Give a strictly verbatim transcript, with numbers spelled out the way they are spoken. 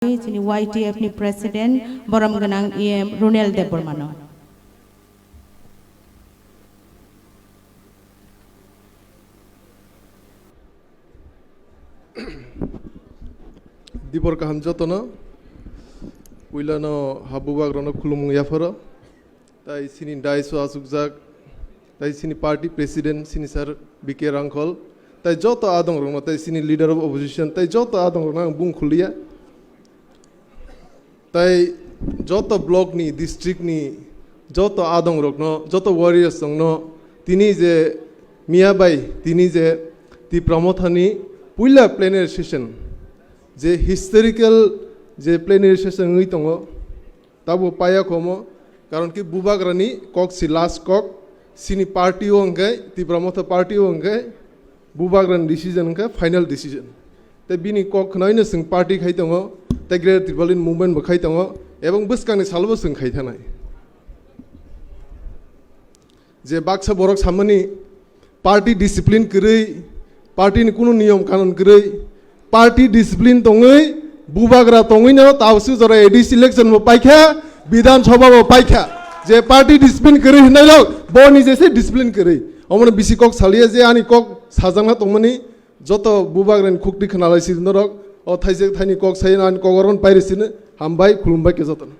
chini Y T F ni president borom gwnang E M Runel Debbarma no. Dibor kaham jotono, puilano habubagrano khulumung yapharo, tai sini daiso achukjak, tai sini party president sini sir B K Rangkhol, tai joto adongrokno, tai sini leader of opposition, tai joto adongrokno ang bung khuliya. Tai joto block ni, district ni, joto adong rokno, joto warriors rokno, tini je miya bai, tini je Tipra Motha ni puila plenary session, je historical je plenary session wngwi tongo, tabo paya khomo, karon ki Bubagra ni kok si last kok, sini party o hwnkhe, Tipra Motha party o hwnkhe, Bubagra ni decision hwnkhe final decision. Tei bini kok khnaino chwng party khai tongo, tei Greater Tipraland movement bo khai tongo, ebong bwskangni salobo chwng khai thanai. Je baksa borok samani party discipline kwrwi, party ni kunu niyom kanon kwrwi, party discipline tongwi, Bubagra tongwino tabuk jora A D C election bo paikha, Bidhan Sabha bo paikha. Je party discipline kwrwi hwnnairok, boni jese discipline kwrwi. Omono bisi kok saliya je ani kok sajakna tongmani, joto Bubagrani khukti khwnalai sidi norok, o thaijak thaini kok sai ani kok oron pairi sini, hambai, khulumbai khe jotono.